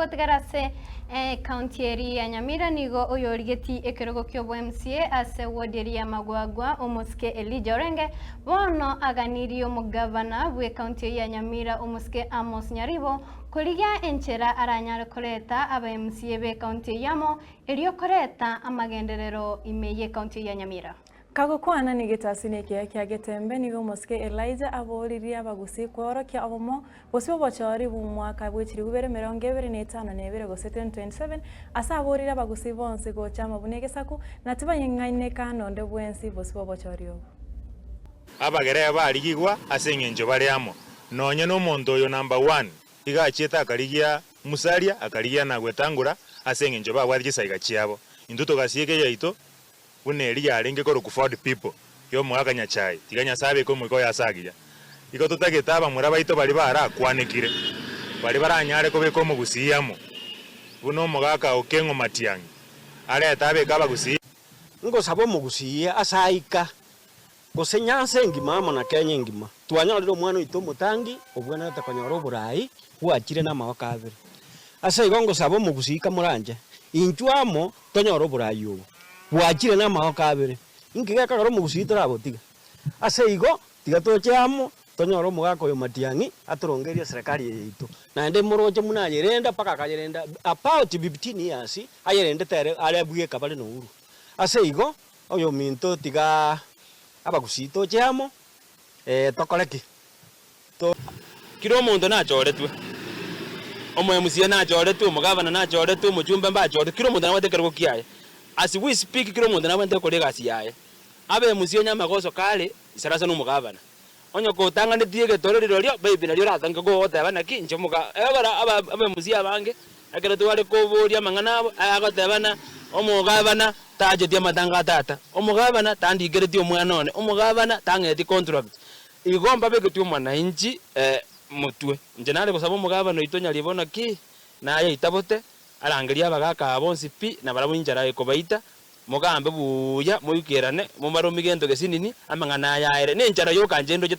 Togotigara ase ekaunti eria ya Nyamira nigo oyorigeti ekerogo ki'obo MCA ase ward eria ya Magwagwa omosike Elijah Orenge bono aganirie omogavana bw'ekaunti eyio ya Nyamira omosike Amos Nyaribo korigia enchera aranyare koreta aba MCA b'ekaunti eyio amo erio koreta amagenderero ime y'ekaunti eyio ya Nyamira. Kagokwana negetasi nekiya kia Getembe, nigo omosike Elijah aboririe abagusii kweorokia obomo gose obochori bw'omwaka bwe chilifu ibere emerongo ebere na etano na ebere gose 2027, ase aborire abagusii bonsi gocha amo buna egesaku, na tibanyeng'aineka nonde bwensi bosio bw'obochori obo. Abagere barigigwa ase engencho bare amo. Nonye nomonto oyo number one iga achiete akarigia Musalia akarigia na gwetangura ase engencho babwate chisaiga chiabo. Intwe togasieka eyaito buna eria yarenge korokwa Ford People y'omogaka Nyachae, tiga Nyasae abeke omoika oye ase agiya. Igo totagete abamura baito baria barakwanekire, baria baranyare kobeka omogusii amo, buna omogaka Okeng'o Matiang'i arete abeke abagusii. Ngosaba omogusii ase aika, gose Nyansa engima amo na Kenya engima, twanyorire omwana oito omotangi obwenerete konyora oborai bwachire namagoko abere. Ase igo ngosaba omogusii kamoranche, inchwe amo Tonyore oborai obo bwachire namagoko abere, inki gekogera omogusii torabotige? Ase igo, tiga toche amo, tonyore omogaka oyo Matiang'i atorongerie eserekari eye yaito. Naende moroche buna ayerenda mpaka akayerenda about 15 years ayerendete ere are bweka bare na Uhuru. Ase igo, oyominto tiga abagusii toche amo, tokore ki? To. Kera omonto nachoretwe, omo-MCA nachoretwe, omogavana nachoretwe, omochumbe mbachoretwe, kera omonto nabwate ekerogo kiaye. As we speak kera omonto nabwenerete gokora egasi yaye. Abe MCA onye amagoso kare, isarasa na omogavana. Onye kotang'anetie egetoro rirorio, maybe nario oratange goteba naki inche omoga ekero aba aba-MCA abange, ekero tware koboria amang'ana abo, agoteba ng'a omogavana tacheti amatanga a tata, omogavana tandikereti omwana one, omogavana tang'eti contract. Igo mbabegetwe omwananchi motwe. Inche nare gosaba omogabane oito Nyaribo naki naye aitabote, arangerie abagaaka aba bonsi pi, na barabwo inchara ekobaita, mogambe buya, moikerane, mobaromie gento gesinini, amang'ana aya aere. Nenchara yoka inche ndoche.